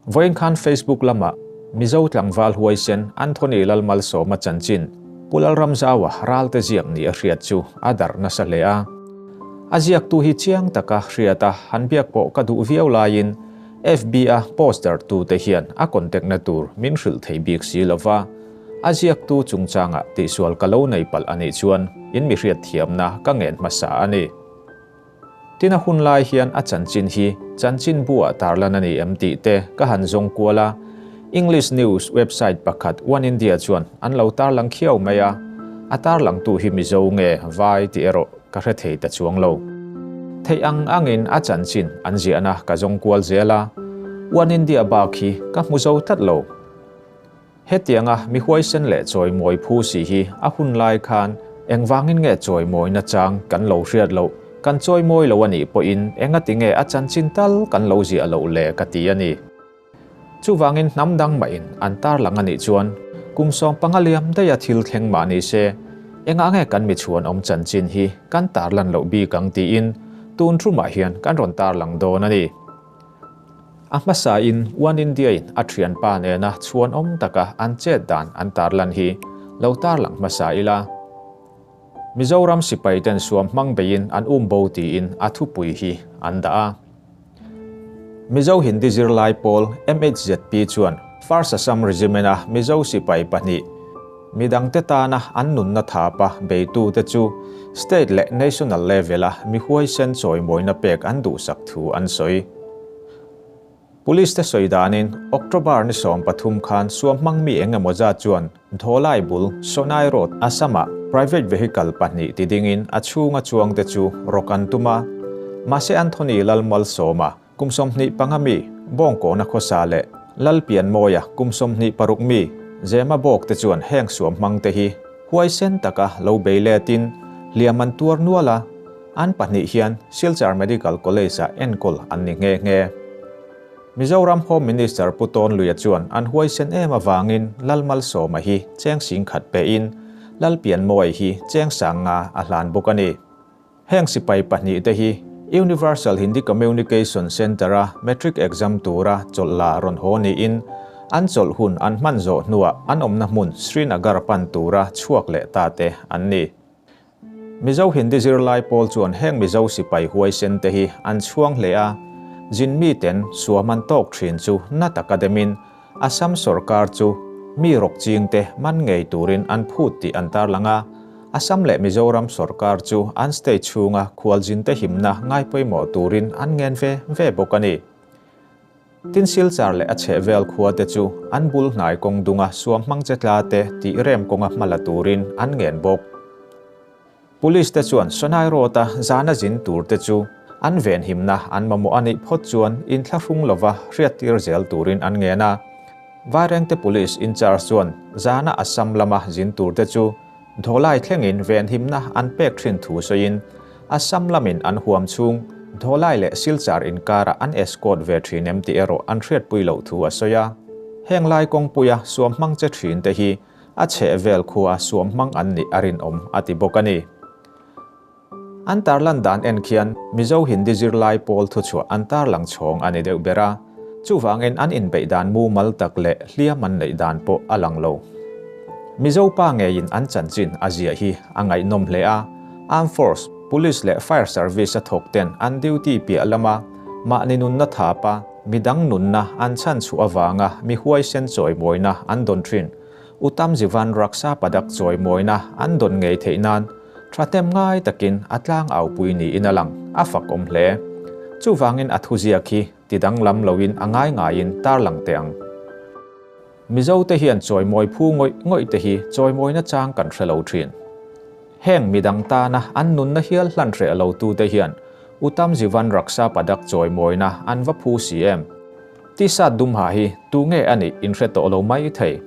Vawiin khan Facebook lamah Mizo tlangval huaisen Anthony Lalmalsawma chanchin Pu Lalramzaua ralte ziak ni a hriat chu a darh nasa hle a. A ziaktu hi chiang taka hriat a han biak pawh ka duh viau laiin FB-a post darhtute hian a contact na tur min hrilh thei bik si lova, a ziaktu chungchangah tihsual ka lo nei palh a nih chuan in mi hriatthiamna ka ngen hmasa a ni. Tin a hun lai hian a chanchin hi chanchinbu ah tarlan a ni em tih te ka han zawng kual a, English news website pakhat One India chuan an lo tarlang khiau mai a, a tarlangtu hi Mizo nge vai tih erawh ka hre thei ta chuang lo. Theih ang angin a chanchin an ziahna ka zawng kual zel a, One India bak hi ka hmu zo tlat lo. Hetianga mi huaisen leh chawimawi phu si hi a hun lai khan engvangin nge chawimawina chang kan lo hriat loh, kan chawimawi lo a nih pawhin engati nge a chanchin tal kan lo ziah loh le ka ti a ni. Chuvangin hnam dang mahin an tarlang a nih chuan kum 15 liam daiha thil thleng mah ni se, engah nge kan mi chhuanawm chanchin hi kan tarlan loh bik ang tiin tun thumah hian kan rawn tarlang dawn a ni. A hmasain One India-in a thianpa nena chhuanawm taka an chet dan an tarlan hi lo tarlang hmasa ila. Mizoram sipaiten suam hmang beiin an um bo tiin a thupui hi an dah a. Mizo Hindi zirlai pawl MHZP chuan First Assam Regiment-a Mizo sipai pahnih, midangte tana an nunna thapa beitute chu state leh national level-a mi huaisen chawimawina pek an duhsak thu an sawi. Police te sawi danin October ni 13 khan suamhmang mi eng emaw zat chuan Dholai bul Sonai Road, Assam-ah private vehicle pahnih ti dingin a chhunga chuangte chu rawk an tum a. Mahse Anthony Lalmalsawma, kum 25 mi, Bawngkawna khawsa leh Lalpianmawia, kum 26 mi, Zema bawk te chuan heng suamhmang te hi huaisen taka lo bei letin hliam an tuar nual a. An pahnih hian Silchar Medical College-ah enkawl an ni nghe nghe. Mizoram Home Minister Pu Tawnluia chuan an huaisen em avangin Lalmalsawma hi cheng singkhat pein Lalpianmawia hi cheng sanga a hlan bawk a ni. Heng sipai pahnih te hi Universal Hindi Communication Centre-a Matric exam tura chawlh la rawn haw niin an chawlh hun an hman zawh hnuah an awmna hmun Srinagar pan tura chhuak leh ta te an ni. Mizo Hindi zirlai pawl chuan heng Mizo sipai huaisen te hi an chhuang hle a, zin miten suam an tawk thin chu na taka demin Assam sorkar chu mi rawk ching te man ngei turin an phut tih an tarlang a, Assam leh Mizoram sorkar chu an state chhunga khualzin te himna ngai pawimawh turin an ngen ve ve bawk a ni. Tin Silchar leh a chhehvel khua te chu an bul hnai kawng dunga suam hmang che tla te tih rem kawnga hma la turin an ngen bawk. Police te chuan Sonai Road-a zana zin tur te chu an venhimna an mamawh a nih phawt chuan inthlahrung lova hriattir zel turin an ngen a. Vairengte Police in charge chuan zana Assam lama zin tur te chu Dholai thlengin venhimna an pek thin thu sawiin Assam lamin an huam chhung Dholai leh Silchar inkarah an escort ve thin em tih erawh an hriatpui loh thu a sawi a. Heng lai kawngpuia suam hmang che thin te hi a chhehvel khua suam hmang an nih a rinawm a ti bawk a ni. An tarlan dan en khian Mizo Hindi zirlai pawl thuchhuah an tarlang chhawng a ni deuh ber a, chuvangin an inbeih dan mumal tak leh hliam an neih dan pawh a lang lo. Mizo pa ngeiin an chanchin a ziah hi a ngaihnawm hle a, Armed Force, Police leh Fire Service a thawk ten an duty piah lama mahni nunna thapa midang nunna an chhan chhuah avanga mi huaisen chawimawina an dawn thin. Uttam Jivan Raksha Padak chawimawina an dawn ngei theih nan thahnem ngai takin a tlang aupui niin a lang, a fak awm hle. Chuvangin a thuziak hi ti danglam loin a ngai ngaiin tarlang teh ang. Mizo te hian chawimawi phu ngawih ngawih te hi chawimawina chang kan hre lo thin. Heng midang tana an nunna hial hlan hreh lo tu te hian Uttam Jivan Raksha Padak chawimawina an va phu si em? Tisa dum ha hi tu nge a nih in hre tawh lo mai thei.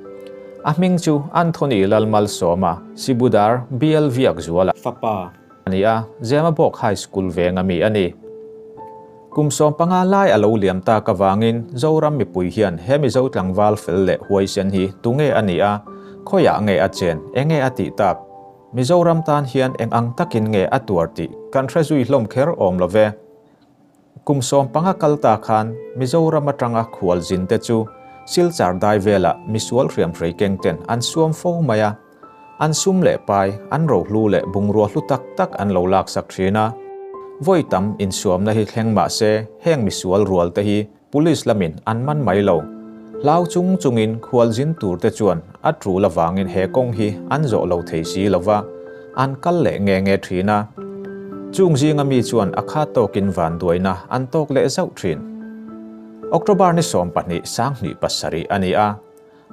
A hming chu Anthony Lalmalsawma, Sibudar, BL Viakzuala. Fapa. A ni a, Zemabawk High School venga mi a ni. Kum 15 lai a lo liam tak avangin Zoram mipui hian he Mizo tlangval fel leh huaisen hi tu nge a nih a, khawiah nge a chen, enge a tih tak? Mizoram tan hian eng ang takin nge a tuar tih kan hre zui hlawm kher awm lo ve. Kum 15 kal ta khan Mizoram atanga khualzin te chu Silchar dai velah misual hriamhrei keng ten an suam fo mai a. An sum leh pai, an rohlu leh bungrua hlu tak tak an lo laksak thin a. Vawi tam insuamna hi thleng mah se heng misual rual te hi Police lamin an man mai lo. Hlau chung chungin khualzin turte chuan a tul avangin he kawng hi an zawh lo thei si lo va, an kal leh nge nge thin a. Chung zinga mi chuan a kha tawkin vanduaina an tawk leh zauh thin. October ni 12 2007 a ni a,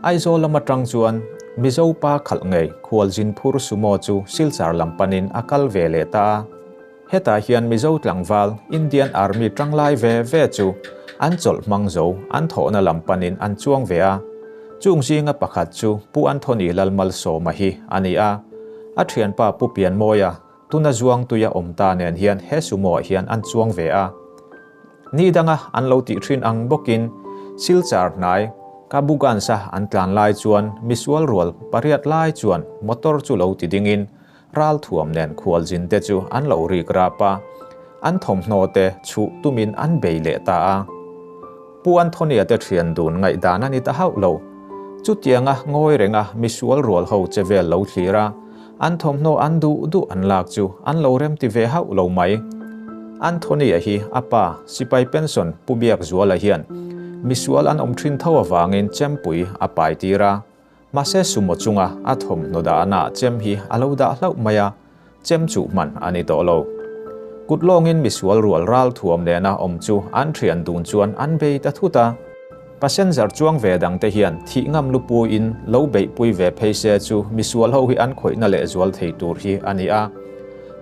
Aizawl lam atang chuan Mizo pa khalh ngei khualzin phur sumo chu Silchar lam panin a kal ve leh ta a. Hetah hian Mizo tlangval Indian Army tanglai ve ve chu an chawlh hmang zo an thawhna lam panin an chuang ve a. Chung zinga pakhat chu Pu Anthony Lalmalsawma hi a ni a. A thianpa Pu Pianmawia tuna Zuangtuia awm ta nen hian he sumo ah hian an chuang ve a. Ni danga an lo tih thin ang bawkin Silchar hnai Kabugansa an tlan lai chuan misual rual pariat lai chuan motor chu lo ti dingin Ralthuam nen khualzin te chu an lo rik rap a, an thawmhnaw te chhuh tumin an bei leh ta a. Pu Anthony-a te thian dun ngaihdan a ni ta hauh lo. Chutianga ngawi renga misual rual ho che vel lo thlir a, an thawmhnaw an duh duh an lak chu an lo remti ve hauh lo mai. Anthony-a hi a pa sipai pension Pu Biakzuala hian misual an awm thin tho avangin chempui a pai tir a. Mahse sumo chunga a thawmhnaw dahna chem hi a lo dah hlauh mai a, chem chuh hman a ni tawh lo. Kut lawngin misual rual ral thuam nena awm chu an thian dun chuan an bei ta thut a. Passenger chuang ve dangte hian thih ngam lupuiin lo beihpui ve phei se chu misual ho hi an khawihna lehzual thei tur hi a ni a.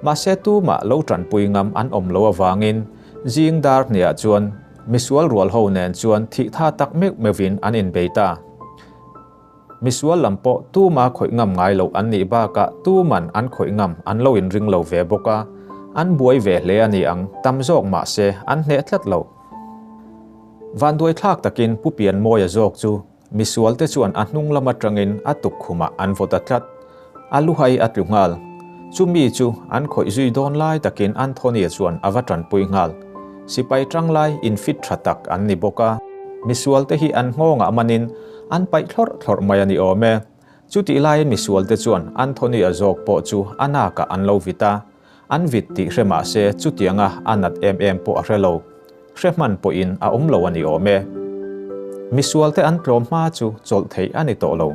Mahse tumah lo tanpui ngam an awm lo avangin zing dar hniah chuan misual rual ho nen chuan thih tha tak meuh meuhin an inbei ta. Misual lam pawh tuma khawih ngam ngai loh an nih bakah tuman an khawih ngam an lo inring lo ve bawk a, an buai ve hle a ni ang, tam zawk mah se an hneh tlat lo. Vanduai thlak takin Pu Pianmawia zawk chu misualte chuan a hnung lam atangin a tukkhumah an vaw ta tlat. A luhai a tlu nghal. Chumi chu an khawih zui dawn lai takin Anthony-a chuan a va tanpui nghal. Sipai tanglai infit tha tak an ni bawk a. Misualte hi an nghawngah manin an paih thlawrh thlawrh mai a ni awm e. Chutih laiin misualte chuan Anthony-a zawk pawh chu a nakah an lo vit a. An vit tih hre mah se chutianga a nat em em pawh a hre lo. Hre hman pawhin a awm lo a ni awm e. Misualte an tlawm hma chu chawlh theih a ni tawh lo.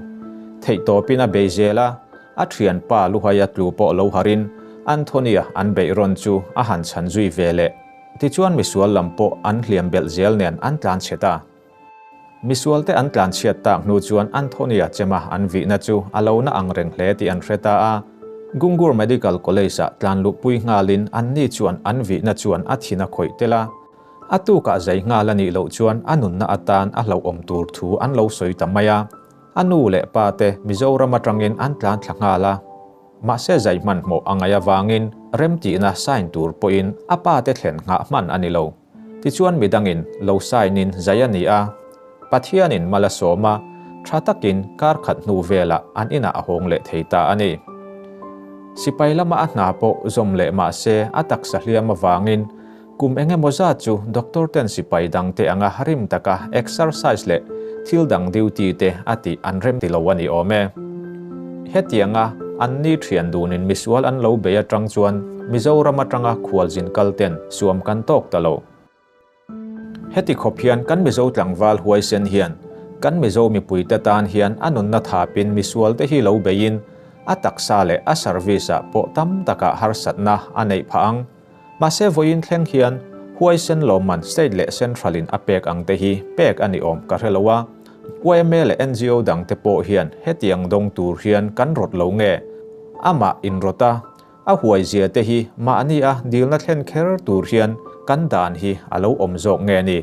Theihtawpin a bei zel a, a thianpa Luhaia tlu pawh lo harin Anthony-a an beih rawn chu a han chhan zui ve leh. Tichuan misual lam pawh an hliam belh zel nen an tlan chhe ta. Misualte an tlanchhiat tak hnu chuan Anthony-a chema an vihna chu a lo na ang reng hle tih an hre ta a. Gungur Medical College-ah tlan luhpui nghalin anni chuan an vihna chuan a thin a khawih tel a. A tukah zai nghal a nih loh chuan a nunna atan a hlauhawm tur thu an lo sawi ta mai a. A nu leh pa te Mizoram atangin an tlan thla nghal a. Mahse zai hmanhmawh a ngaih avangin remtihna sign tur pawhin a pa te thlen nghah hman a ni lo. Tichuan midangin lo sign in zai a ni a, Pathianin mal a sawm a, tha takin kar khat hnu velah an inah a hawng leh thei ta a ni. Sipai lama a hna pawh zawm leh mah se a taksa hliam avangin kum eng emaw zat chu doctor ten sipai dangte anga rim taka exercise leh thil dang duty te a tih an rem ti lo a ni awm e. Hetianga anni thian dunin misual an lo bei atang chuan Mizoram atanga khualzin kal ten suam kan tawk ta lo. Heti khawp hian kan Mizo tlangval huaisen hian kan Mizo mipuite tan hian a nunna thapin misual te hi lo beiin a taksa leh a service ah pawh tam takah harsatna a neih phah ang. Mahse vawiin thleng hian huaisen lawmman state leh central in a pek ang te hi pek a ni awm ka hre lo a, yma leh ngo dang te pawh hian hetiang dawng tur hian kan rawt lo nge? Amah inrawt a, a huai zia te hi mahni a dilna thlen kher tur hian kan dan hi a lo awm zawk nge ni?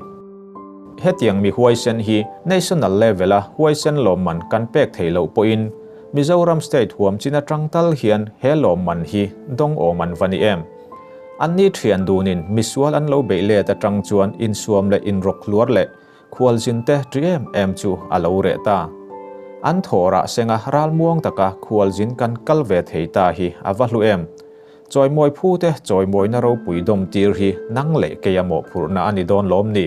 Hetiang mi huaisen hi national level a huaisen lawmman kan pek theih loh pawhin Mizoram state huam chin atang tal hian he lawmman hi dawng awm an va ni em? Anni thian dunin misual an lo beih let atang chuan insuam leh inrawk hluar leh khualzin te ṭi em em chu a lo reh ta. An thaw rah senga ralmuang taka khualzin kan kal ve thei ta hi a va hlu em? Chawimawi phute chawimawina ropui dawmtir hi nang leh keia mawhphurhna a ni dawn lawm ni?